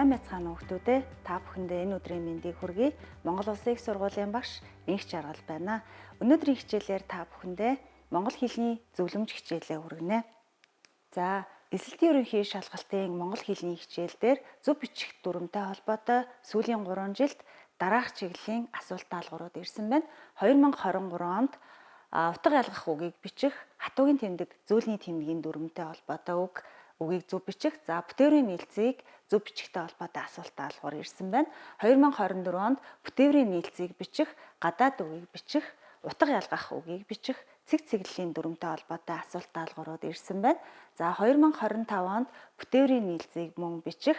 Сайн байцгаана уу хүмүүстээ. Та бүхэндээ энэ өдрийн мэндийг хүргэе. Монгол Улсын их сургуулийн багш Энх Жаргал байна. Өнөөдрийн хичээлээр та бүхэндээ монгол хэлний зөвлөмж хичээлээ хүргэнэ. За, элсэлтийн ерөнхий шалгалтын монгол хэлний хичээл дээр зөв бичих дүрмтэй холбоотой сүүлийн 3 жилд дараах чиглэлийн асуулт даалгаврууд ирсэн байна. 2023 онд утга ялгах үгийг бичих, хатуугийн тэмдэг, зөөлний тэмдгийн дүрмтэй холбоотой үгийг зөв бичих, за бүтээврийн нийлцгийг зөв бичихтэй холбоотой асуулт даалгавар ирсэн байна. 2024 онд бүтээврийн нийлцгийг бичих, гадаад үгийг бичих, утга ялгах үгийг бичих, цэг цэглэлийн дүрмтэй холбоотой асуулт даалгаврууд ирсэн байна. За 2025 онд бүтээврийн нийлцгийг мөн бичих,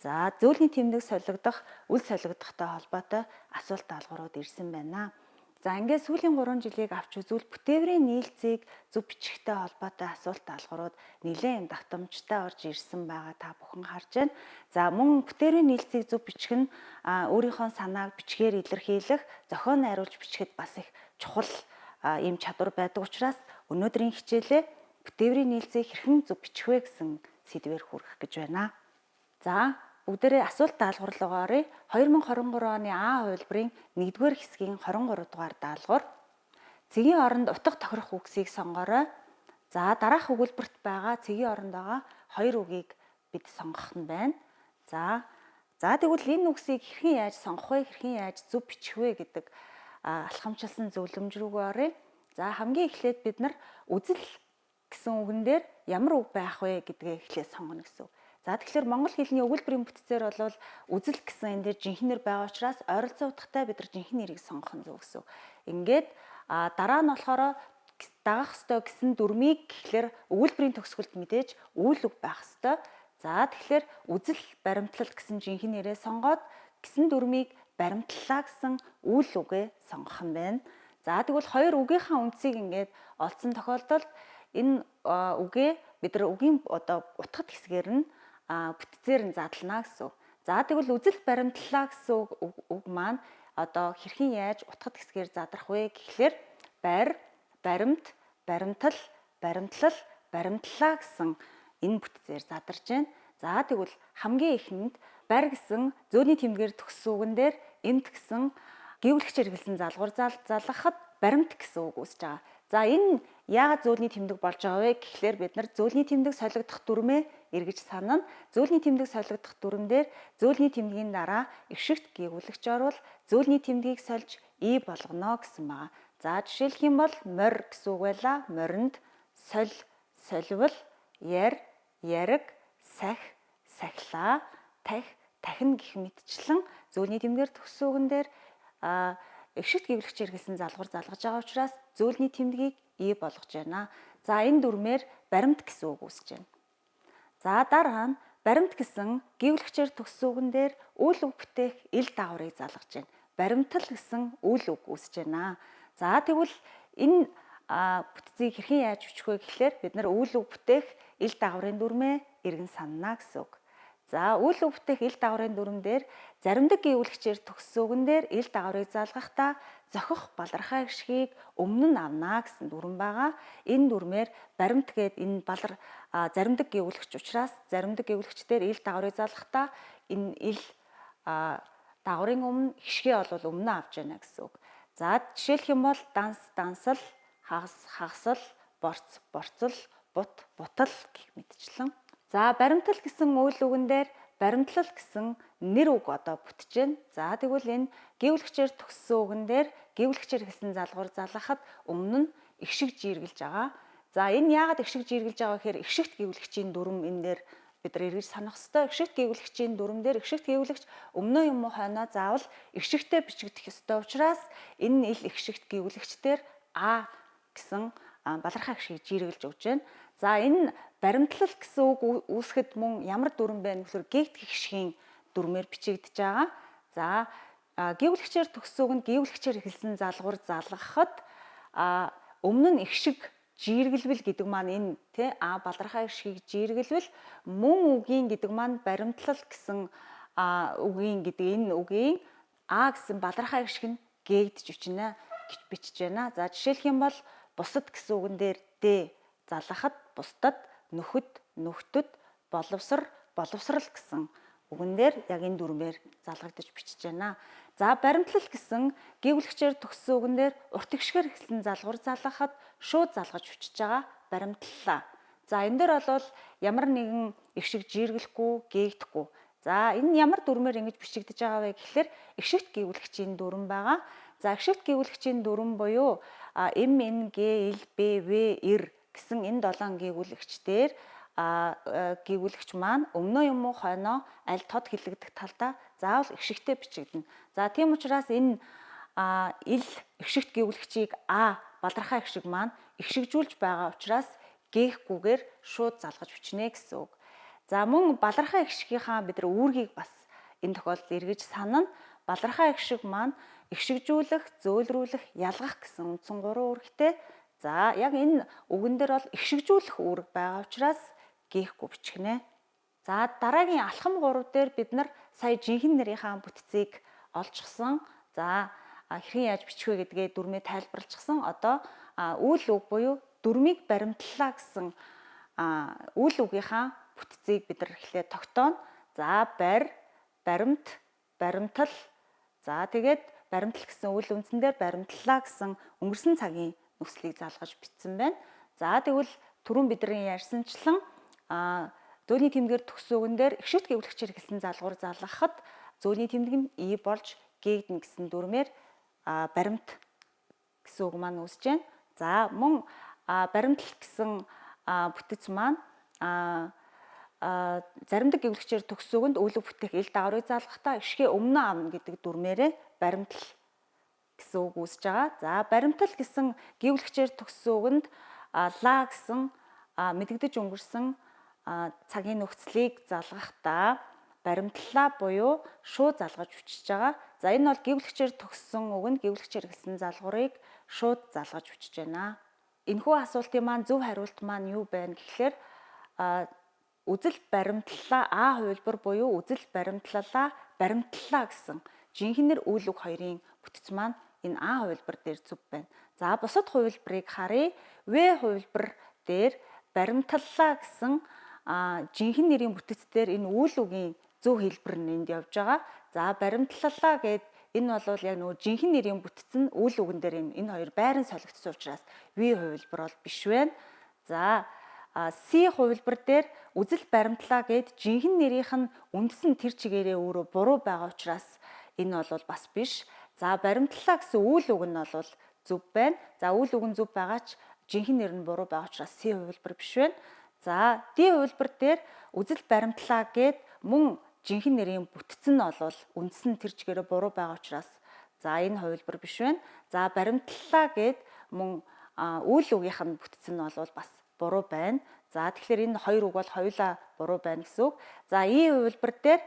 за зөөлний тэмдэг солигдох, үл солигдохтой холбоотой асуулт даалгаврууд ирсэн байна. За ингээд сүүлийн 3 жилийг авч үзвэл бүтээврийн нийлцгийг зөв бичихтэй холбоотой асуулт даалгаврууд нэлээд давтамжтай орж ирсэн байгаа та бүхэн харж байна. За мөн бүтээврийн нийлцгийг зөв бичих нь өөрийнхөө санааг бичгээр илэрхийлэх, зохион найруулж бичихэд бас их чухал ийм чадвар байдаг учраас өнөөдрийн хичээлээ бүтээврийн нийлцгийг хэрхэн зөв бичих вэ гэсэн сэдвээр хүргэх гэж байна. За бүгдээрээ асуулт даалгавар руугаа оръё. 2023 оны А хувилбарын 1-р хэсгийн 23 дугаар даалгавар. Цэгийн оронд утга тохирох үгсийг сонгоорой. За дараах өгүүлбэрт байгаа цэгийн оронд байгаа хоёр үгийг бид сонгох нь байна. За тэгвэл энэ үгсийг хэрхэн яаж сонгох вэ? Хэрхэн яаж зөв бичих вэ гэдэг алхамчилсан зөвлөмж рүүгээ оръё. За хамгийн эхлээд бид нар үзэл гэсэн үгэн дээр ямар үг байх вэ гэдгээ эхлээд сонгоно гэсэн үг. За тэгэхээр монгол хэлний өгүүлбэрийн бүтцээр бол үзэл гэсэн энэ дээр жинхэнэ нэр байгаа учраас ойролцоо утгатай бид нар жинхэнэ нэрийг сонгох нь зөв гэсэн үг. Ингээд дараа нь болохоор дагах ёстой гэсэн дүрмийг гэхлээр өгүүлбэрийн төгсгөлд мэдээж үйл үг байх ёстой. За тэгэхээр үзэл баримтлал гэсэн жинхэнэ нэрээ сонгоод гэсэн дүрмийг баримтлалаа гэсэн үйл үгээ сонгох нь байна. За тэгвэл хоёр үгийнхаа үндсийг ингээд олдсон тохиолдолд энэ үгээ бид нар үгийн одоо утгат хэсгээр нь бүтцээр нь задлана гэсэн үг. За тэгвэл үзэл баримтлалаа гэсэн үг маань одоо хэрхэн яаж утгат хэсгээр задрах вэ гэхлээр барь, баримт, баримтал, баримтлал, баримтлалаа гэсэн энэ бүтцээр задарч байна. За тэгвэл хамгийн эхэнд барь гэсэн зөөний тэмдгээр төгссөн үгэн дээр эмт гэсэн гүйвлэгч хэрэглэсэн залгуур залгахад баримт гэсэн үг үүсэж байгаа. За энэ яагаад зөөлний тэмдэг болж байгаа вэ гэхлээр бид нар зөөлний тэмдэг солигдох дүрмээ эргэж санана. Зөөлний тэмдэг солигдох дүрэм дээр зөөлний тэмдгийн дараа эгшигт гийгүүлэгч орвол зөөлний тэмдгийг сольж и болгоно гэсэн байгаа. За жишээлх юм бол морь гэсэн үг байла. Моринд соль, соливол, яр, яриг, сах, сахилаа, тах, тахина гэх мэтчлэн зөөлний тэмдгээр төгссөн үгэн дээр эгшигт гэвлэгч хэрэглэсэн залгуур залгаж байгаа учраас зөөлний тэмдгийг и болгож байна. За энэ дүрмээр баримт гэсэн үг үүсэж байна. За дараа нь баримт гэсэн гийгүүлэгчээр төгссөн үгэн дээр үйл үг бүтээх ил дагаврыг залгаж байна. Баримтал гэсэн үйл үг үүсэж байна. За тэгвэл энэ бүтцийг хэрхэн яаж бичих вэ гэхлээр бид нар үйл үг бүтээх ил дагаврын дүрмээ эргэн санана гэсэн үг. За үйл үг бүтээх ил дагаврын дүрэм дээр заримдаг гийгүүлэгчээр төгссөн үгэн дээр ил дагаврыг залгахдаа зохих балархай гишгийг өмнө нь авна гэсэн дүрэм байгаа. Энэ дүрмээр баримт гээд энэ балар заримдаг гийгүүлэгч учраас заримдаг гийгүүлэгч дээр ил дагаврыг залгахдаа энэ ил дагаврын өмнө хишгээ бол өмнө авч яана гэсэн үг. За жишээлх юм бол данс, дансал, хагас, хагасал, борц, борцол, бут, бутал гэх мэтчлэн. За баримтлал гэсэн үйл үгэн дээр баримтлал гэсэн нэр үг одоо бүтэж байна. За тэгвэл энэ гийгүүлэгчээр төгссөн үгэн дээр гийгүүлэгчээр гэсэн залгуур залгахад өмнө нь эгшиг жийргэлж байгаа. За энэ яагаад эгшиг жийргэлж байгаа гэхээр эгшигт гийгүүлэгчийн дүрэм энэ дээр бид нар эргэж санах ёстой. Эгшигт гийгүүлэгчийн дүрэм дээр эгшигт гийгүүлэгч өмнөө юм уу хойноо заавал эгшигтэй бичигдэх ёстой учраас энэ ил эгшигт гийгүүлэгч дээр а гэсэн балархай гишгийг жийргэлж өгч байна. За энэ баримтлал гэсэн үг үүсгэхэд мөн ямар дүрэм бэ гэхээр гэгдэх гишгийн дүрмээр бичигдэж байгаа. За гийгүүлэгчээр төгссөн үг нь гийгүүлэгчээр эхэлсэн залгуур залгахад өмнө нь эгшиг жийргэлвэл гэдэг маань энэ тий а балархай гишгийг жийргэлвэл мөн үгийн гэдэг маань баримтлал гэсэн үгийн гэдэг энэ үгийн а гэсэн балархай гишг нь гээгдэж өчнө гэж бичиж байна. За жишээлх юм бол бусад гэсэн үгэн дээр д залгахад бусдад, нөхөд, нөхдөд, боловсар, боловсрал гэсэн үгэн дээр яг энэ дүрмээр залгагдаж бичиж байна. За баримтлал гэсэн гийгүүлэгчээр төгссөн үгэн дээр урт эгшгээр эхэлсэн залгуур залгахад шууд залгаж бичиж байгаа баримтлалаа. За энэ дээр бол ямар нэгэн эгшиг жиргэлэхгүй, гээгдэхгүй. За энэ ямар дүрмээр ингэж бичигдэж байгаа вэ гэхлээр эгшигт гийгүүлэгчийн дүрэм байгаа. За эгшигт гийгүүлэгчийн дүрэм буюу М, Н, Г, Л, Б, В, Р гэсэн энэ 7 гийгүүлэгчдээр гийгүүлэгч маань өмнөө юм уу хойноо аль тод хэлэгдэх талдаа заавал эгшигтэй бичигдэнэ. За тийм учраас энэ ил эгшигт гийгүүлэгчийг А балархай эгшиг маань эгшигжүүлж байгаа учраас гээхгүйгээр шууд залгаж бичнэ гэсэн үг. За мөн балархай эгшигийнхаа бид нар үүргийг бас энэ тохиолдолд эргэж санана. Балархай эгшиг маань эгшигжүүлэх, зөөлрүүлэх, ялгах гэсэн үндсэн гурван үүрэгтэй. За яг энэ үгэн дээр бол эгшигжүүлэх үүрэг байгаа учраас гээхгүй бичгэнэ. За дараагийн алхам 3 дээр бид нар сая жинхэнэ нарийнхаа бүтцийг олчихсон. За хэрхэн яаж бичих вэ гэдгээ дүрмээ тайлбарлчихсан. Одоо үйл үг буюу дүрмийг баримтлалаа гэсэн үйл үгийнхаа бүтцийг бид нар эхлээд тогтооно. За барь, баримт, баримтал. За тэгээд баримтал гэсэн үйл үндсэн дээр баримтлалаа гэсэн өнгөрсөн цагийн нөхцөлийг залгаж бичсэн байна. За тэгвэл түрүүн бидний ярьсанчлан зөөний тэмдгээр төгссөн үгэн дээр эгшигт гэвлэгчээр хэлсэн залгуур залгахад зөөний тэмдэг нь и болж гээгдэн гэсэн дүрмээр баримт гэсэн үг маань үүсэж байна. За мөн баримтлал гэсэн бүтэц маань заримдаг гэвлэгчээр төгссөн үгэнд үйл үг бүтээх ил дагаврыг залгахдаа эгшгээ өмнө авна гэдэг дүрмээрээ баримтлал гэсэн үг үүсэж байгаа. За баримтлал гэсэн гэвлэгчээр төгссөн үгэнд ла гэсэн мэдэгдэж өнгөрсөн цагийн нөхцөлийг залгахдаа баримтлалаа буюу шууд залгаж бичиж байгаа. За энэ бол гэвлэгчээр төгссөн үгэнд гэвлэгчээр гэсэн залгуурыг шууд залгаж бичиж байна. Энэхүү асуултын маань зөв хариулт маань юу байна гэхлээр үзэл баримтлалаа А хувилбар буюу үзэл баримтлалаа баримтлалаа гэсэн жинхэнэ үйл үг хоёрын бүтэц маань энэ А хувилбар дээр зөв байна. За бусад хувилбарыг харъя. В хувилбар дээр баримтлалаа гэсэн жинхэнэ нэрийн бүтэц дээр энэ үйл үгийн зөв хэлбэр нь энд явж байгаа. За баримтлалаа гэд энэ бол яг нөгөө жинхэнэ нэрийн бүтэц нь үйл үгэн дээр энэ хоёр байран солигдсон учраас В хувилбар бол биш байна. За С хувилбар дээр үзэл баримтлаа гэд жинхэнэ нэрийнх нь үндэс нь тэр чигээрээ өөрөө буруу байгаа учраас энэ бол бас биш. За баримтлалаа гэсэн үйл үг нь бол зөв байна. За үйл үг нь зөв байгаа ч жинхэнэ нэр нь буруу байгаа учраас С хувилбар биш байна. За D хувилбар дээр үзэл баримтлаа гэд мөн жинхэнэ нэрийн бүтц нь бол үндэс нь тэр чигээрээ буруу байгаа учраас за энэ хувилбар биш байна. За баримтлалаа гэд мөн үйл үгийнх нь бүтц нь бол бас буруу байна. За тэгэхээр энэ хоёр үг бол хоёулаа буруу байна гэсэн үг. За И хувилбар дээр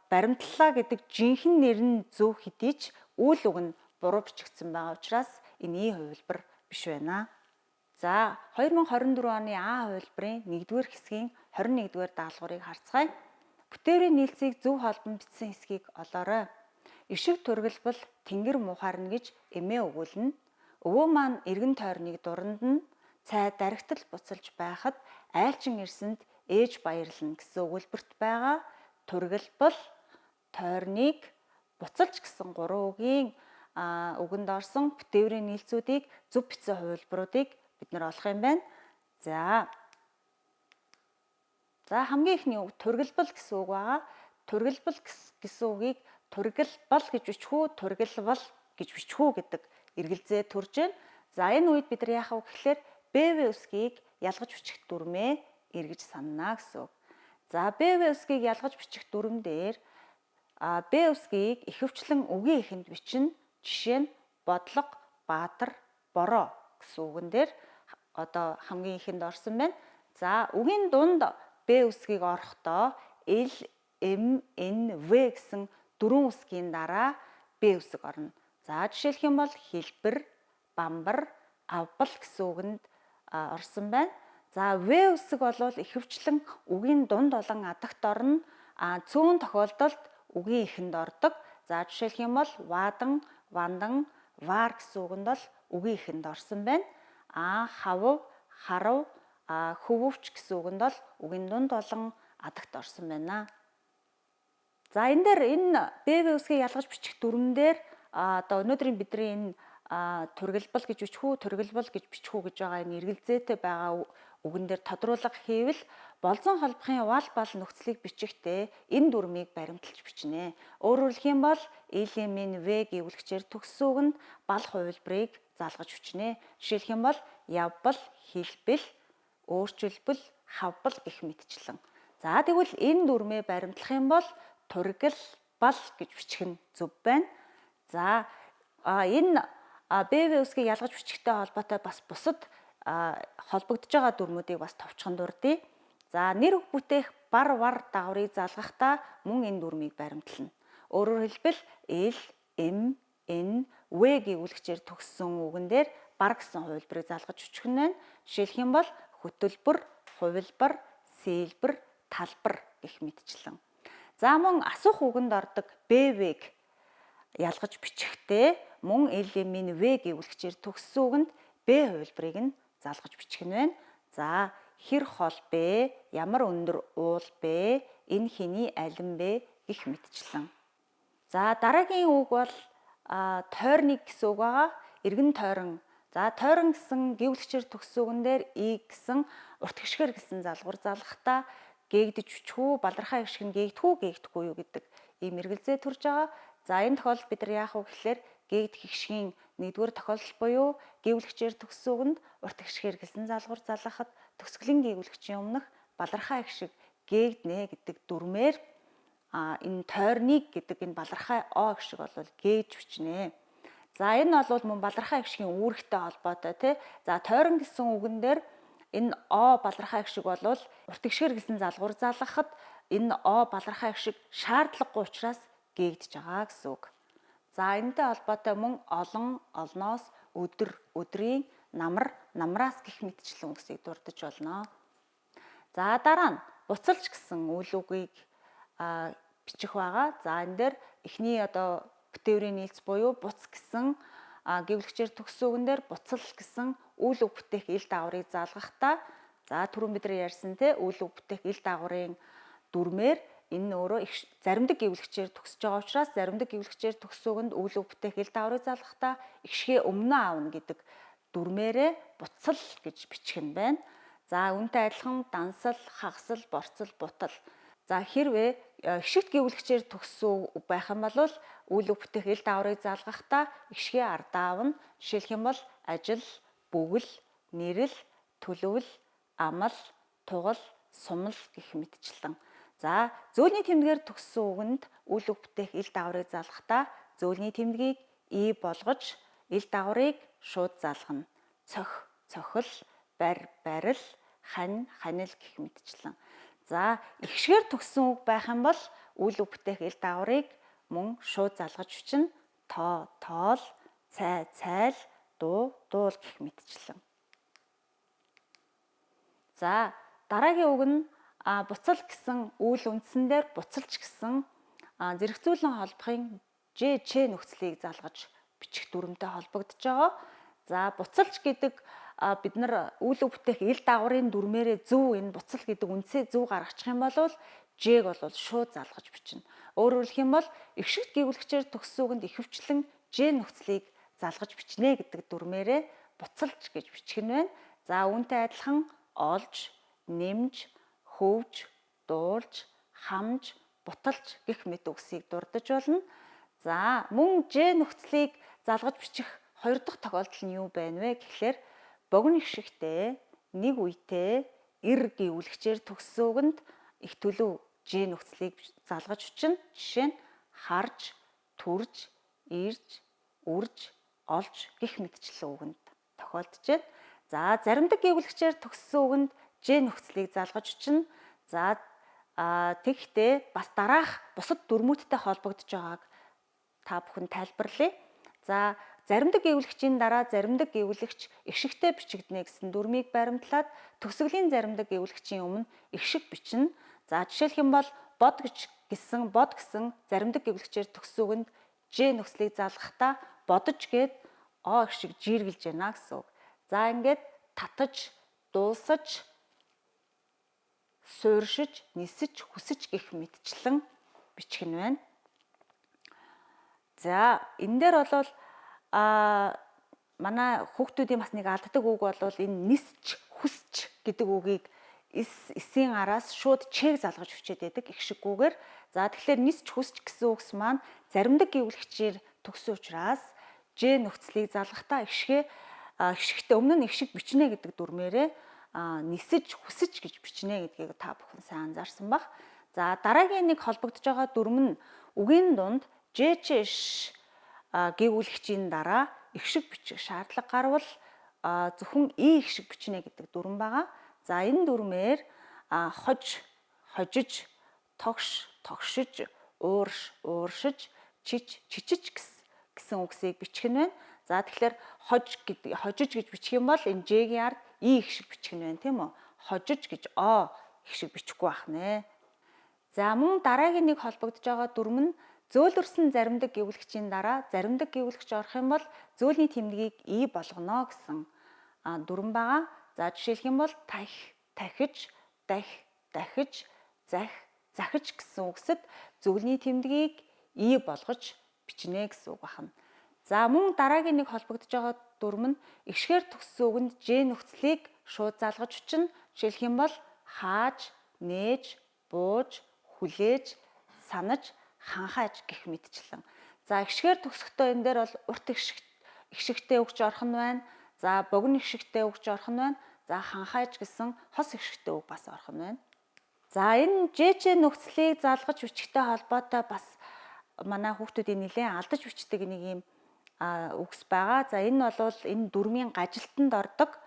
баримтлалаа гэдэг жинхэнэ нэр нь зөв хэдий ч үйл үг нь буруу бичигдсэн байгаа учраас энэ И хувилбар биш байна. За 2024 оны А хувилбарын 1-р хэсгийн 21-р даалгаврыг харцгаая. Бүтээврийн нийлцгийг зөв холбон бичсэн хэсгийг олоорой. Ишиг тургалбал тэнгэр муухайрна гэж эмээ өгүүлнэ. Өвөө маань эргэн тойрныг дурандна. Цай дарагтал буцалж байхад айлчин ирсэнд ээж баярлна гэсэн өгүүлбэрт байгаа тургалбал тойрныг буцалж гэсэн гурван үгийн үгэнд орсон бүтээврийн нийлцүүдийг зөв бичсэн хувилбаруудыг бид нар олох юм байна. За. За хамгийн эхний үг тургалбал гэсэн үг байгаа. Тургалбал гэсэн үгийг тургалбал гэж бичих үү, тургалбал гэж бичих үү гэдэг эргэлзээ төрж байна. За энэ үед бид нар яах вэ гэхлээр БВ үсгийг ялгаж бичих дүрмээ эргэж санана гэсэн үг. За БВ үсгийг ялгаж бичих дүрэм дээр Б үсгийг ихэвчлэн үгийн эхэнд бичнэ. Жишээ нь бодлого, баатар, бороо гэсэн үгэн дээр одоо хамгийн ихэнд орсон байна. За үгийн дунд Б үсгийг орохдоо Л, М, Н, В гэсэн дөрвөн үсгийн дараа Б үсэг орно. За жишээлх юм бол хэлбэр, бамбар, авбал гэсэн үгэнд орсон байна. За В үсэг бол ихэвчлэн үгийн дунд болон адагт орно. Цөөн тохиолдолд үгийн эхэнд ордог. За жишээлх юм бол ваадан, вандан, вар гэсэн үгэнд бол үгийн эхэнд орсон байна. Хавв, харав, хөвөвч гэсэн үгэнд бол үгийн дунд болон адагт орсон байна. За энэ дээр энэ БВ үсгийг ялгаж бичих дүрмэн дээр одоо өнөөдрийн бидний энэ тургилбал гэж бичих үү, тургилбал гэж бичих үү гэж байгаа энэ эргэлзээтэй байгаа үгэн дээр тодруулга хийвэл болзон холбохын вал бал нөхцөлийг бичихтэй энэ дүрмийг баримталж бичнэ. Өөрөөр хэлэх юм бол элемент В гэвлэгчээр төгссөн үгэнд бал хувилбарыг залгаж бичнэ. Жишээлх юм бол явбал, хэлбэл, өөрчилбөл, хавбал гэх мэтчлэн. За тэгвэл энэ дүрмээ баримтлах юм бол тургил, бал гэж бичих нь зөв байна. За энэ БВ үсгийг ялгаж бичихтэй холбоотой бас бусад холбогдож байгаа дүрмүүдийг бас товчхон дурдъя. За нэр үг бүтээх бар вар дагаврыг залгахдаа мөн энэ дүрмийг баримтлана. Өөрөөр хэлбэл Л, М, Н, В гэвлэгчээр төгссөн үгэн дээр бар гэсэн хувилбарыг залгаж бичих нь байна. Жишээлх юм бол хөтөлбөр, хувилбар, сэлбэр, талбар гэх мэтчлэн. За мөн асуух үгэнд ордог БВ-г ялгаж бичихтэй мөн Л, М, Н, В гэвлэгчээр төгссөн үгэнд Б хувилбарыг нь залгаж бичих нь байна. За хэр хол бэ? Ямар өндөр уул бэ? Энэ хэний алин бэ? Гэх мэтчлэн. За дараагийн үг бол тойрныг гэсэн үг байгаа. Эргэн тойрон. За тойрон гэсэн гэвлэгчээр төгссөн үгэн дээр и гэсэн урт гишгээр гэсэн залгуур залгахдаа гээгдэж бичих үү, балархай гишг нь гээгдэх үү, гээгдэхгүй юу гэдэг ийм эргэлзээ төрж байгаа. За энэ тохиолдолд бид нар яах вэ гэхлээр гээгдэх гишгийн нэгдүгээр тохиолдол буюу гэвлэгчээр төгссөн үгэнд урт гишгээр гэсэн залгуур залгахад төгсгөлийн гэвлэгчийн өмнөх балархай гишиг гээгднэ гэдэг дүрмээр энэ тойрныг гэдэг энэ балархай о гишиг бол гээгж бичнэ. За энэ бол мөн балархай гишгийн үүрэгтэй холбоотой тий. За тойрон гэсэн үгэн дээр энэ о балархай гишиг бол урт гишгээр гэсэн залгуур залгахад энэ о балархай гишиг шаардлагагүй учраас гээгдэж байгаа гэсэн үг. За энэтэй холбоотой мөн олон, олноос, өдөр, өдрийн, намар, намраас гэх мэтчлэн үгсийг дурдж болно. За дараа нь буцалж гэсэн үйл үгийг бичих байгаа. За энэ дээр эхний одоо битээврийн нийлц буюу буц гэсэн гэвлэгчээр төгссөн үгэн дээр буцал гэсэн үйл үг бүтээх ил дагаврыг залгахдаа за түрүүн бид нар ярьсан те үйл үг бүтээх ил дагаврын дүрмээр энэ нь өөрөө заримдаг гэвлэгчээр төгсөж байгаа учраас заримдаг гэвлэгчээр төгссөн үгэнд үйл үг бүтээх ил дагаврыг залгахдаа эгшгээ өмнөө аавна гэдэг дүрмээрээ буцал гэж бичих нь байна. За үүнтэй адилхан дансал, хагасал, борцол, бутал. За хэрвээ эгшигт гэвлэгчээр төгссөн байх юм бол үйл үг бүтээх ил дагаврыг залгахдаа эгшгээ ардаа авна. Жишээлх юм бол ажил, бүгэл, нэрэл, төлөвл, амал, тугал, сумал гэх мэтчлэн. За зөөлний тэмдгээр төгссөн үгэнд үйл үг бүтээх ил дагаврыг залгахдаа зөөлний тэмдгийг и болгож ил дагаврыг шууд залгана. Цох, цохил, барь, барил, хань, ханил гэх мэтчлэн. За эгшгээр төгссөн үг байх юм бол үйл үг бүтээх ил дагаврыг мөн шууд залгаж бичнэ. Тоо, тоол, цай, цайл, дуу, дуул гэх мэтчлэн. За дараагийн үг нь буцал гэсэн үйл үндсэн дээр буцалж гэсэн зэрэгцүүлэн холбохын ж ч нөхцөлийг залгаж бичих дүрмтэй холбогдож байгаа. За буцалж гэдэг бид нар үйл үг бүтээх ил дагаврын дүрмээрээ зөв энэ буцал гэдэг үндсээ зөв гаргачих юм бол ж-г бол шууд залгаж бичнэ. Өөрөөр хэлэх юм бол эгшигт гэвлэгчээр төгссөн үгэнд ихэвчлэн ж нөхцөлийг залгаж бичнэ гэдэг дүрмээрээ буцалж гэж бичих нь байна. За үүнтэй адилхан олж, нэмж, хөвж, дуулж, хамж, буталж гэх мэт үгсийг дурдж болно. За мөн ж нөхцөлийг залгаж бичих хоёр дахь тохиолдол нь юу байна вэ гэхлээр богино эгшигтэй, нэг үетэй, эр гэвлэгчээр төгссөн үгэнд их төлөв ж нөхцөлийг залгаж бичнэ. Жишээ нь харж, төрж, ирж, үрж, олж гэх мэтчлэн үгэнд тохиолдож байна. За заримдаг гэвлэгчээр төгссөн үгэнд ж нөхцөлийг залгаж бичнэ. За тэгэхдээ бас дараах бусад дүрмүүдтэй холбогдож байгааг та бүхэн тайлбарлая. За заримдаг гэвлэгчийн дараа заримдаг гэвлэгч эгшигтэй бичигдэнэ гэсэн дүрмийг баримтлаад төгсгөлийн заримдаг гэвлэгчийн өмнө эгшиг бичнэ. За жишээлх юм бол бод гэж гэсэн бод гэсэн заримдаг гэвлэгчээр төгссөн үгэнд ж нөхцөлийг залгахдаа бодож гээд о эгшиг жиргэлж байна гэсэн үг. За ингээд татаж, дуусаж, сууршиж, нисэж, хүсэж гэх мэтчлэн бичих нь байна. За энэ дээр бол манай хүүхдүүдийн бас нэг алддаг үг бол энэ нисч, хүсч гэдэг үгийг эс эсийн араас шууд чэг залгаж хүчээд байдаг их шиггүүгээр. За тэгэхээр нисч хүсч гэсэн үгс маань заримдаг гэвлэгчээр төгсөн учраас ж нөхцөлийг залгахдаа ихшгээ ихшигтээ өмнө нь ихшиг бичнэ гэдэг дүрмээрээ нисэж хүсэж гэж бичнэ гэдгийг та бүхэн сайн анзаарсан бах. За дараагийн нэг холбогдож байгаа дүрм нь үгийн дунд ж ч ш гэгүүлэгчийн дараа ихшиг бичих шаардлага гарвал зөвхөн и ихшиг бичнэ гэдэг дүрм байгаа. За энэ дүрмээр хож, хожиж, тогш, тогшиж, уурш, ууршиж, чич, чичиж гэсэн үгсийг бичих нь байна. За тэгэхээр хож гэдэг хожиж гэж бичих юм бол энэ ж-гийн ард и их шиг бичих нь байна тийм үү? Хожиж гэж о их шиг бичихгүй байх нэ. За мөн дараагийн нэг холбогдож байгаа дүрм нь зөөлрсөн заримдаг гэвлэгчийн дараа заримдаг гэвлэгч орох юм бол зөөлний тэмдгийг и болгоно гэсэн дүрм байгаа. За жишээлх юм бол тах, тахиж, дах, дахиж, зах, захиж гэсэн үгсэд зөвлөний тэмдгийг и болгож бичнэ гэсэн үг байна. За мөн дараагийн нэг холбогдож байгаа дүрм нь эгшгээр төгссөн үгэнд ж нөхцөлийг шууд залгаж өчнө. Жишээлх юм бол хааж, нээж, бууж, хүлээж, санаж, ханхааж гэх мэтчлэн. За эгшгээр төгсөхдөө энэ дээр бол урт эгшигтэй үгч орох нь байна. За богино эгшигтэй үгч орох нь байна. За ханхааж гэсэн хос эгшигтэй үг бас орох нь байна. За энэ ЖЧ нөхцөлийг залгаж бичгтэй холбоотой бас манай хүүхдүүдийн нэлээд алдаж бичдэг нэг юм үгс байгаа. За энэ бол энэ дүрмийн гажилтанд ордог.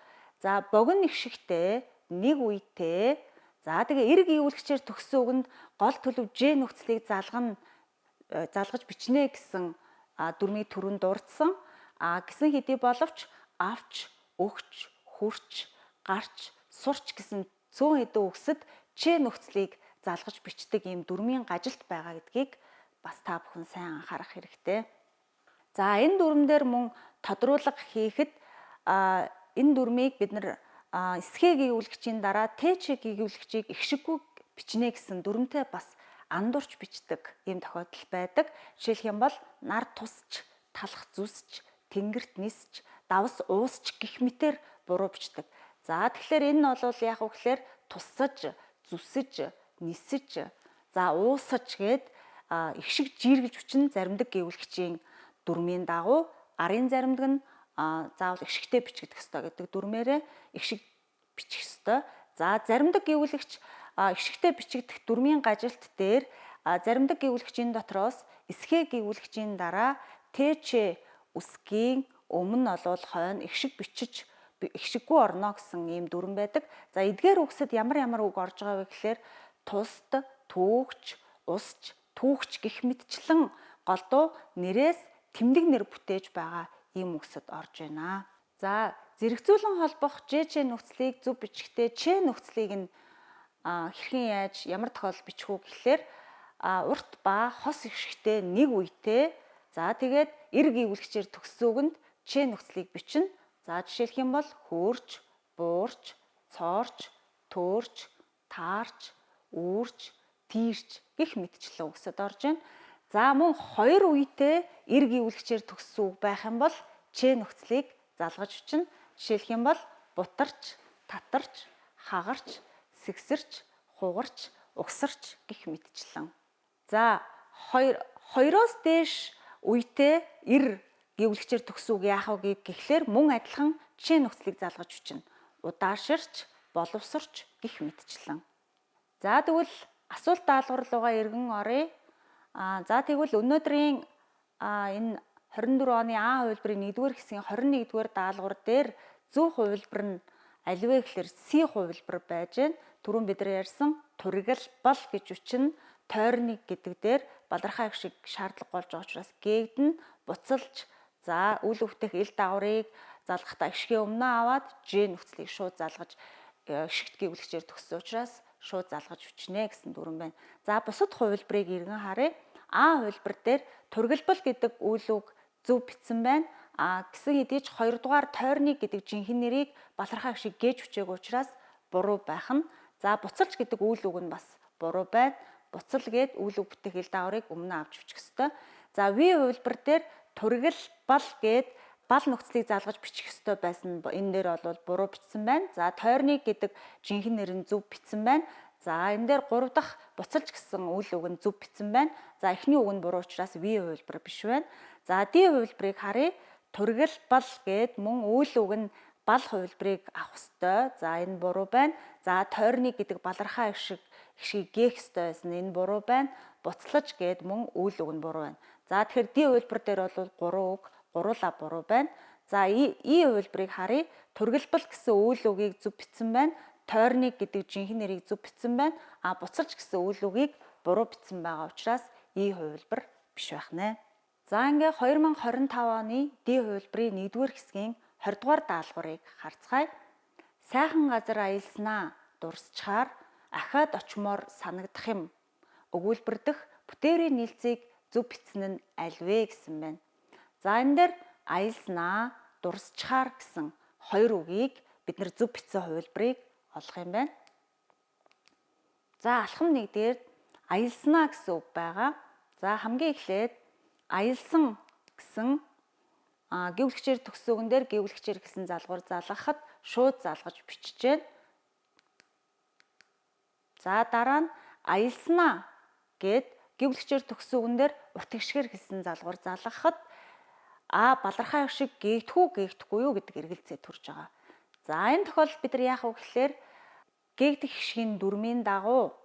За богино эгшигтэй нэг үетэй. За тэгээ эрг ивүүлэгчээр төгссөн үгэнд гол төлөв Ж нөхцөлийг залгана залгаж бичнэ гэсэн дүрмийг түрүүн дурдсан. Гэсэн хэдий боловч авч, өгч, хүрч, гарч, сурч гэсэн цөөн хэдэн үгсэд Ч нөхцөлийг залгаж бичдэг ийм дүрмийн гажилт байгаа гэдгийг бас та бүхэн сайн анхаарах хэрэгтэй. За энэ дүрм дээр мөн тодруулга хийхэд энэ дүрмийг бид нар эсхэ гийгүүлэгчийн дараа Т ч гийгүүлэгчийг ихшиггүй бичнэ гэсэн дүрмтэй бас андуурч бичдэг ийм тохиолдол байдаг. Жишээлх юм бол нар тусч, талах зүсч, тэнгэрт нисч, давс уусч гих мэтэр буруу бичдэг. За тэгэхээр энэ нь бол яг вэ гэхээр туссаж, зүсэж, нисэж, за уусаж гээд их шиг жиргэлж хүчин заримдаг гэвлэгчийн дүрмийн дагуу арын заримдаг нь заавал эгшигтэй бичигдэх ёстой гэдэг дүрмээрээ эгшиг бичих ёстой. За заримдаг гэвлэгч эгшигтэй бичигдэх дүрмийн гажилт дээр заримдаг гэвлэгчийн дотроос эсхэ гэвлэгчийн дараа ТЧ үсгийн өмнө нь бол хойно эгшиг бичиж эгшиггүй орно гэсэн ийм дүрм байдаг. За эдгээр үгсэд ямар ямар үг орж байгаа вэ гэхээр туст, түүгч, усч, түүхч гэх мэтчлэн голдуу нэрээс тэмдэг нэр бүтээж байгаа ийм үгсэд орж байна. За зэрэгцүүлэн холбох ЖЧ нөхцөлийг зөв бичгтээ Ч нөхцөлийг нь хэрхэн яаж ямар тохиолдолд бичих үү гэхлээр урт ба хос эгшигтэй нэг үетэй. За тэгээд эрг ивлэгчээр төгссөн үгэнд Ч нөхцөлийг бичнэ. За жишээлх юм бол хөөрч, буурч, цоорч, төөрч, таарч, үүрч, тийрч гэх мэтчлэн үгсэд орж байна. За мөн хоёр үетэй эрг ивлэгчээр төгссөн үг байх юм бол Ч нөхцөлийг залгаж өчнө. Жишээлх юм бол бутарч, татарч, хагарч, сэгсэрч, хугарч, угсарч гэх мэтчлэн. За хоёроос дээш үетэй эр гэвлэгчээр төгссөн үг яах вэ гэхлээр мөн адилхан Ч нөхцөлийг залгаж өчнө. Удааширч, боловсорч гэх мэтчлэн. За тэгвэл асуулт даалгавар руугаа эргэн оръё. За тэгвэл өнөөдрийн энэ 24 оны А хувилбарын 1-р хэсгийн 21-р даалгавар дээр зөв хувилбар нь аль вэ гэхлээр С хувилбар байж байна. Түрүүн бид нар ярьсан тургил бол гэж үчин тойрныг гэдэг дээр балархай их шиг шаардлага болж байгаа учраас гээгдэн буцалж за үйл өгтөх ил дагаврыг залгахдаа эгшгийн өмнө аваад Ж нөхцөлийг шууд залгаж эгшигт гэвлэгчээр төгссөн учраас шууд залгаж өчнө гэсэн дүрэм байна. За бусад хувилбарыг эргэн харъя. А хувилбар дээр тургилбал гэдэг үйл үг зөв бичсэн байна. Гэсэн хэдий ч 2 дугаар тойрныг гэдэг жинхэнэ нэрийг балархай шиг гээж хүчээгүй учраас буруу байх нь. За буцалж гэдэг үйл үг нь бас буруу байна. Буцал гээд үйл үг бүтээх хэл дааврыг өмнө авч бичих ёстой. За V хувилбар дээр тургил бал гээд бал нөхцөлийг залгаж бичих ёстой байсан энэ дээр бол буруу бичсэн байна. За тойрныг гэдэг жинхэнэ нэр нь зөв бичсэн байна. За энэ дээр 3 дахь буцалж гэсэн үйл үг нь зөв бичсэн байна. За эхний үг нь буруу учраас V хувилбар биш байна. За D хувилбарыг харъя. Тургил бал гээд мөн үйл үг нь бал хувилбарыг авах ёстой. За энэ буруу байна. За тойрныг гэдэг балархай эгшгийг гээх ёстой байсан. Энэ буруу байна. Буцлаж гээд мөн үйл үг нь буруу байна. За тэгэхээр D хувилбар дээр бол 3 үг гуруула буруу байна. За И хувилбарыг харъя. Тургилбал гэсэн үйл үгийг зөв бичсэн байна. Тойрныг гэдэг жинхэнэ нэрийг зөв бичсэн байна. А буцалж гэсэн үйл үгийг буруу бичсэн байгаа учраас И хувилбар биш байх нэ. За ингээ 2025 оны D хувилбарын 1-р хэсгийн 20 дугаар даалгаврыг харцгаая. Сайхан газар аялснаа дурсчаар ахаад очмоор санагдах юм. Өгүүлбэр дэх бүтээврийн нийлцгийг зөв бичсэн нь аль вэ гэсэн байна. За энэ дээр аялснаа дурсчаар гэсэн хоёр үгийг бид нар зөв бичсэн хувилбарыг олох юм байна. За алхам 1 дээр аялснаа гэсэн үг байгаа. За хамгийн эхлээд аялсан гэсэн гэвлэгчээр төгссөн үгэн дээр гэвлэгчээр гэсэн залгуур залгахад шууд залгаж бичиж байна. За дараа нь аялснаа гэд гэвлэгчээр төгссөн үгэн дээр урт гიშгээр гэсэн залгуур залгахад а балархай шиг гээгдэх үү гээгдэхгүй юу гэдэг эргэлзээ төрж байгаа. За энэ тохиолдолд бид нар яах вэ гэхлээр гээгдэх хишгийн дүрмийн дагуу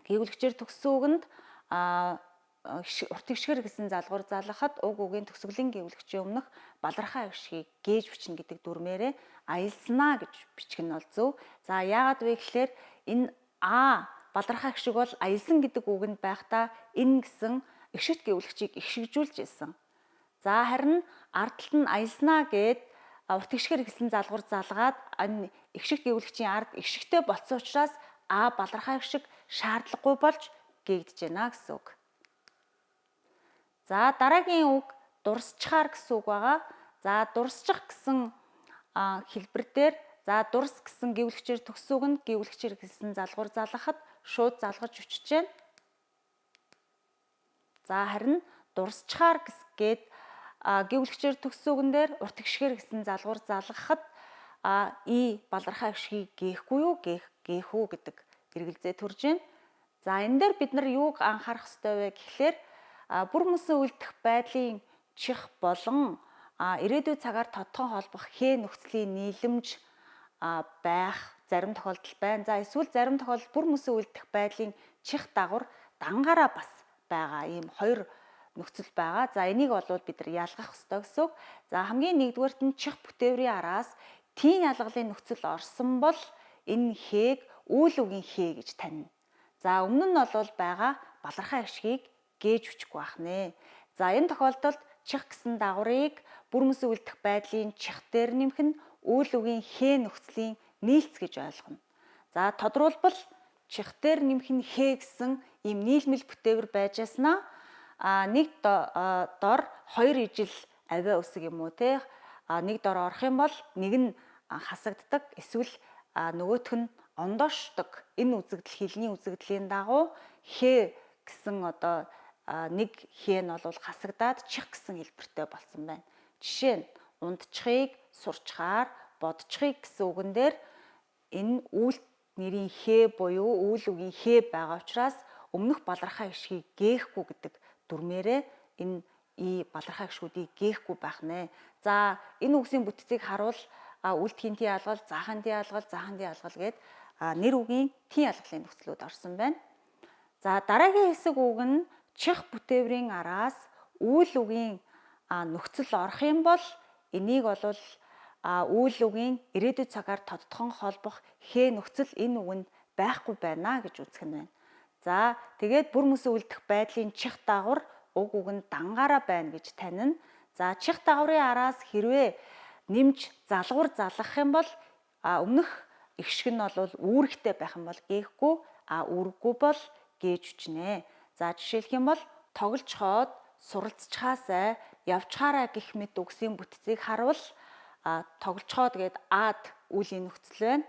гэвлэгчээр төгссөн үгэнд урт гიშгэр гэсэн залгуур залгахад уг үгийн төгсгөлийн гэвлэгчийн өмнөх балархай гიშгийг гээж бичнэ гэдэг дүрмээрээ аялснаа гэж бичих нь бол зөв. За яагаад вэ гэхлээр энэ а балархай гişиг бол аялсан гэдэг үгэнд байхдаа энэ гэсэн эгшигт гэвлэгчийг эгшигжүүлж ирсэн. За харин ард талд нь аялснаа гэд урт гიშгэр гэсэн залгуур залгаад энэ эгшигт гэвлэгчийн ард эгшигтэй болцсон учраас а балархай гişиг шаардлагагүй болж гээгдэж байна гэсэн үг. За дараагийн үг дурсчаар гэсэн үг байгаа. За дурсчих гэсэн хэлбэр дээр за дурс гэсэн гэвлэгчээр төгссөн үг нь гэвлэгчээр гэсэн залгуур залгахад шууд залгаж өчөж байна. За харин дурсчаар гээд гэвлэгчээр төгссөн үгэн дээр урт гიშгээр гэсэн залгуур залгахад и балархай гишгийг гээхгүй юу гээх үү гэдэг эргэлзээ төрж байна. За энэ дээр бид нар юуг анхаарах ёстой вэ гэхлээр бүр мөсөн үлдэх байдлын чих болон ирээдүйн цагаар тодхон холбох хээ нөхцөлийн нийлэмж байх зарим тохиолдол байна. За эсвэл зарим тохиолдолд бүр мөсөн үлдэх байдлын чих дагавар дангаараа бас байгаа ийм хоёр нөхцөл байгаа. За энийг бол бид нар ялгах ёстой гэсэн үг. За хамгийн нэгдүгээрт нь чих бүтээврийн араас тийн ялгалын нөхцөл орсон бол энэ хээг үйл үгийн хээ гэж танина. За өмнө нь бол байгаа балархай ашгийг гээж бичихгүй байх нэ. За энэ тохиолдолд чих гэсэн дагаврыг бүр мөсөн үлдэх байдлын чих дээр нэмэх нь үйл үгийн хээ нөхцөлийн нийлц гэж ойлгоно. За тодруулбал чих дээр нэмэх нь хээ гэсэн ийм нийлмэл бүтээвэр байж яснаа нэг дор хоёр ижил авиа үсэг юм уу те нэг дор орох юм бол нэг нь хасагддаг эсвэл нөгөөх нь ондоошдог. Энэ үзэгдэл хэлний үзэгдлийн дагуу хээ гэсэн одоо нэг хээ нь бол хасагдаад чих гэсэн хэлбэртэй болсон байна. Жишээ нь унтчихыг сурчхаар бодчихыг гэсэн үгэн дээр энэ үйл нэрийн хээ буюу үйл үгийн хээ байгаа учраас өмнөх балархай гишгийг гээхгүй гэдэг дүрмээрээ энэ и балархай гишүүдийг гээхгүй байх нэ. За энэ үгсийн бүтцийг харуул үлдхийн тий ялгал, заахан тий ялгал, заахан тий ялгал гээд нэр үгийн тий ялгалын нөхцлүүд орсон байна. За дараагийн хэсэг үг нь чих бүтээврийн араас үйл үгийн нөхцөл орох юм бол энийг бол үйл үгийн ирээдүйн цагаар тодтхон холбох хээ нөхцөл энэ үгэнд байхгүй байна гэж үзэх нь байна. За тэгээд бүр мөсөн үлдэх байдлын чих дагавар уг үг нь дангаараа байна гэж танина. За чих дагаврын араас хэрвээ нэмж залгуур залгах юм бол өмнөх эгшиг нь бол үүрэгтэй байх юм бол гээхгүй, үүрэггүй бол гээж өчнэ. За жишээлх юм бол тоглолцоход суралцчихаасай явчхаараа гих мэт үгсийн бүтцийг харуул тоглолцоход гээд ад үлийн нөхцөл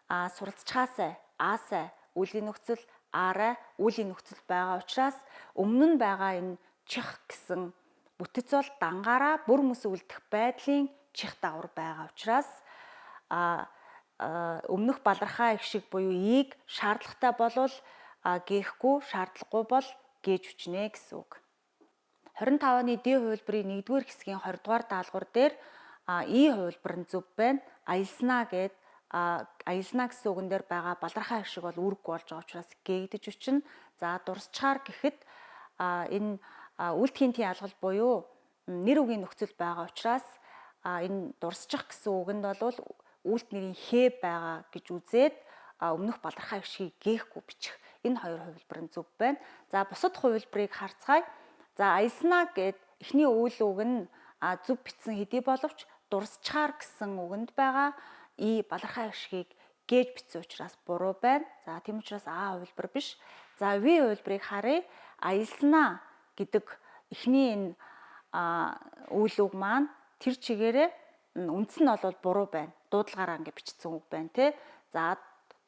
байна. Суралцчихаасай аасай үлийн нөхцөл аарай үлийн нөхцөл байгаа учраас өмнө нь байгаа энэ чих гэсэн бүтэц бол дангаараа бүр мөс үлдэх байдлын чих дагавар байгаа учраас өмнөх балархай их шиг буюу ийг шаардлагатай болвол гээхгүй, шаардлагагүй бол гээж өчнө гэсэн үг. 25-ны D хувилбарын 1-р хэсгийн 20 дугаар даалгавар дээр И хувилбар нь зөв байна. Аялснаа гэд аялснаа гэсэн үгэн дээр байгаа балархай их шиг бол үүрэггүй болж байгаа учраас гээгдэж өчнө. За дурсчаар гэхэд энэ үлдэхийн тийм ялгал буюу нэр үгийн нөхцөл байгаа учраас энэ дурсчих гэсэн үгэнд бол үлд нэрийн хээ байгаа гэж үзээд өмнөх балархай эгшгийг гээхгүй бичих. Энэ хоёр хувилбар нь зөв байна. За бусад хувилбарыг харцгаая. За аялснаа гэд эхний үйл үг нь зөв бичсэн хэдий боловч дурсчаар гэсэн үгэнд байгаа и балархай эгшгийг гээж бичсэн учраас буруу байна. За тийм учраас А хувилбар биш. За В хувилбарыг харъя. Аялснаа гэдэг эхний энэ үйл үг маань тэр чигээрээ үндс нь бол буруу байна. Дуудлагаараа ингэ бичсэн үг байна те. За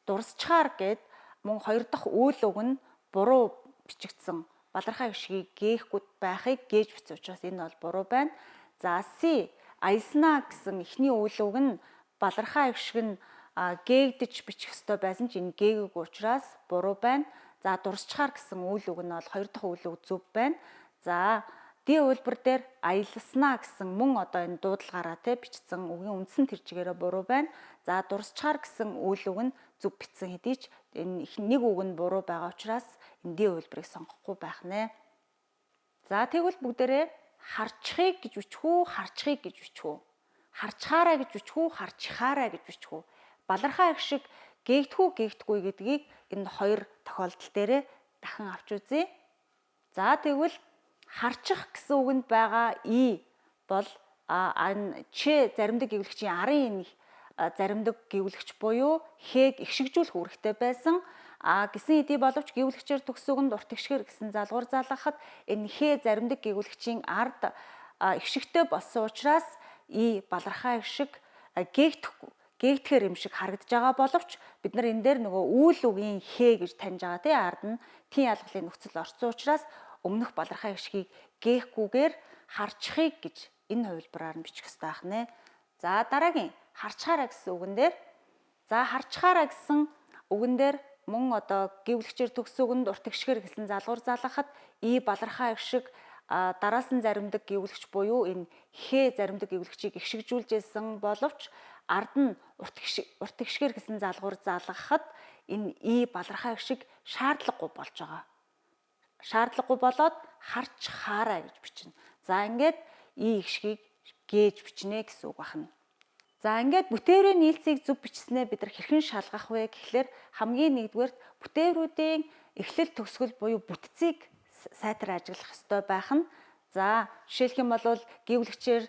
дурсчаар гэд мөн хоёр дахь үйл үг нь буруу бичигдсэн. Балархай гişгийг гээхгүй байхыг гээж бичсэн учраас энэ бол буруу байна. За С аялснаа гэсэн эхний үйл үг нь балархай гişг нь гээгдэж бичих ёстой байсан ч энэ гээгээгүй учраас буруу байна. За дурсчаар гэсэн үйл үг нь бол хоёр дахь үйл үг зөв байна. За D хувилбар дээр аялснаа гэсэн мөн одоо энэ дуудлагаараа те бичсэн үгийн үндсэн тэр чигээрээ буруу байна. За дурсчаар гэсэн үйл үг нь зөв бичсэн хэдий ч энэ нэг үг нь буруу байгаа учраас энэ D хувилбарыг сонгохгүй байх нэ. За тэгвэл бүгдээрээ харчихыг гэж бичих үү, харчихыг гэж бичих үү? Харчхаараа гэж бичих үү, харчихаараа гэж бичих үү? Балархай их шиг гээгдэхүү гээгдэхгүй гэдгийг энэ хоёр тохиолдол дээрээ дахин авч үзье. За тэгвэл харчих гэсэн үгэнд байгаа и бол ч заримдаг гэвлэгчийн арын энэ заримдаг гэвлэгч буюу хээг ихшигжүүлэх үүрэгтэй байсан. А гисэн хэдий боловч гэвлэгчээр төгс үгэнд урт ихшгээр гэсэн залгуур залгахад энэ хээ заримдаг гэвлэгчийн ард ихшигтэй болсон учраас и балархай ихшиг гээгдэхгүй гээгдэхээр юм шиг харагдаж байгаа боловч бид нар энэ дээр нөгөө үйл үгийн хээ гэж таньж байгаа тий ард нь тийм ялгалын нөхцөл орсон учраас өмнөх балархай гişгийг гээхгүйгээр харчихыг гэж энэ хувилбараар нь бичих ёстой байх нэ. За дараагийн харчхаараа гэсэн үгэн дээр за харчхаараа гэсэн үгэн дээр мөн одоо гэвлэгчээр төгс үгэнд урт гişгээр гэсэн залгуур залгахад и балархай гişиг дараалсан заримдаг гэвлэгч буюу энэ хээ заримдаг гэвлэгчийг ихшигжүүлжсэн боловч ард нь урт гişгээр гэсэн залгуур залгахад энэ и балархай гişиг шаардлагагүй болж байгаа. Шаардлагагүй болоод харч хаараа гэж бичнэ. За ингээд и ихшгийг гээж бичнэ гэсэн үг байна. За ингээд бүтээврийн нийлцгийг зөв бичснээ бид нар хэрхэн шалгах вэ гэхлээр хамгийн нэгдүгээрт бүтээврүүдийн эхлэл төгсгөл буюу бүтцийг сайтар ажиглах ёстой байх нь. За жишээлх юм бол гэвлэгчээр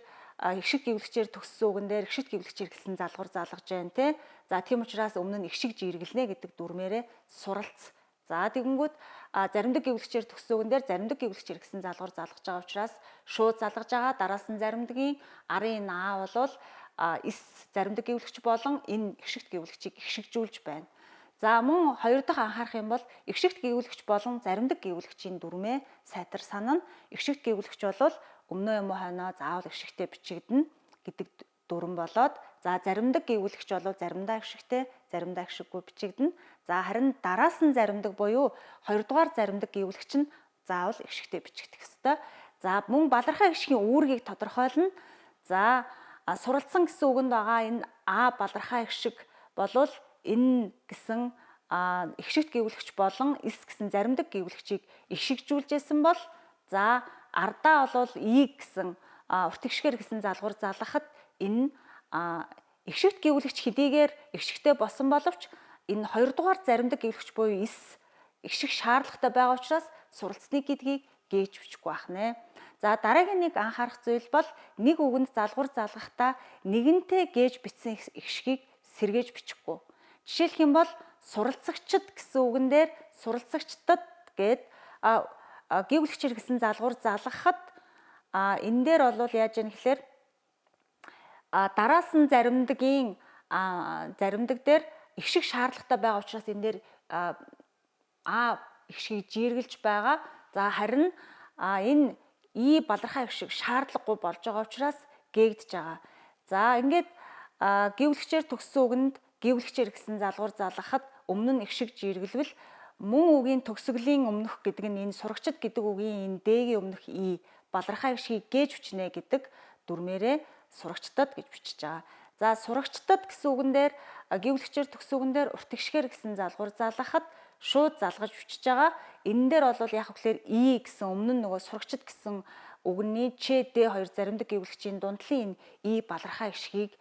эгшиг гэвлэгчээр төгссөн үгэн дээр эгшигт гэвлэгчээр гэсэн залгуур залгаж байна те. За тийм учраас өмнө нь эгшиг жиргэлнэ гэдэг дүрмээрээ суралц. За тэгэнгүүт заримдаг гэвлэгчээр төгссөн үгэн дээр заримдаг гэвлэгчээр гэсэн залгуур залгаж байгаа учраас шууд залгаж байгаа. Дараас нь заримдгийн арын А болвол эс заримдаг гэвлэгч болон энэ эгшигт гэвлэгчийг эгшигжүүлж байна. За мөн хоёр дахь анхаарах юм бол эгшигт гэвлэгч болон заримдаг гэвлэгчийн дүрмээ сайтар санана. Эгшигт гэвлэгч бол өмнөө юм уу хойноо заавал эгшигтэй бичигдэнэ гэдэг дүрэм болоод за заримдаг гэвлэгч бол заримдаа эгшигтэй, заримдаа эгшиггүй бичигдэнэ. За харин дараас нь заримдаг буюу хоёрдугаар заримдаг гэвлэгч нь заавал эгшигтэй бичигдэх ёстой. За мөн балархай эгшгийн үүргийг тодорхойлно. За суралцсан гэсэн үгэнд байгаа энэ А балархай эгшиг болвол энэ гэсэн эгшигт гэвлэгч болон эс гэсэн заримдаг гэвлэгчийг эгшигжүүлжсэн бол за ардаа болвол и гэсэн урт эгшгээр гэсэн залгуур залгахад энэ эгшигт гэвлэгч хэдийгээр эгшигтэй болсон боловч энэ хоёрдугаар заримдаг гэвлэгч буюу эс эгшиг шаардлагатай байгаа учраас суралцныг гэдгийг гээж бичихгүй байх нэ. За дараагийн нэг анхаарах зүйл бол нэг үгэнд залгуур залгахдаа нэгэнтээ гээж бичсэн эгшгийг сэргээж бичихгүй. Жишээлх юм бол суралцагчд гэсэн үгэн дээр суралцагчдад гээд гэвлэгчээр гэсэн залгуур залгахад энэ дээр бол яаж яах гэхээр дараас нь заримдгийн заримдаг дээр эгшиг шаардлагатай байгаа учраас энэ дээр А эгшгийг жийргэлж байгаа. За харин энэ И балархай эгшиг шаардлагагүй болж байгаа учраас гээгдэж байгаа. За ингээд гівлэгчээр төгссөн үгэнд гівлэгчээр гэсэн залгуур залгахад өмнө нь эгшиг жийргэлвэл мөн үгийн төгсгөлийн өмнөх гэдэг нь энэ сурагчид гэдэг үгийн энэ Д-гийн өмнөх И балархай эгшгийг гээж бичнэ гэдэг дүрмээрээ сурагчдад гэж бичиж байгаа. За сурагчдад гэсэн үгэн дээр гівлэгчээр төгссөн үгэн дээр урт эгшгээр гэсэн залгуур залгахад шууд залгаж бичиж байгаа. Энэ дээр бол яг гэхээр И гэсэн өмнө нь нөгөө сурагчид гэсэн үгний Ч Д хоёр заримдаг гівлэгчийн дундлын энэ И балархай эгшгийг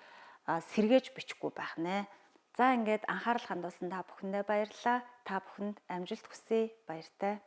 сэргээж бичихгүй байх нэ. За ингээд анхаарал хандуулсан та бүхэндээ баярлалаа. Та бүхэнд амжилт хүсье. Баяртай.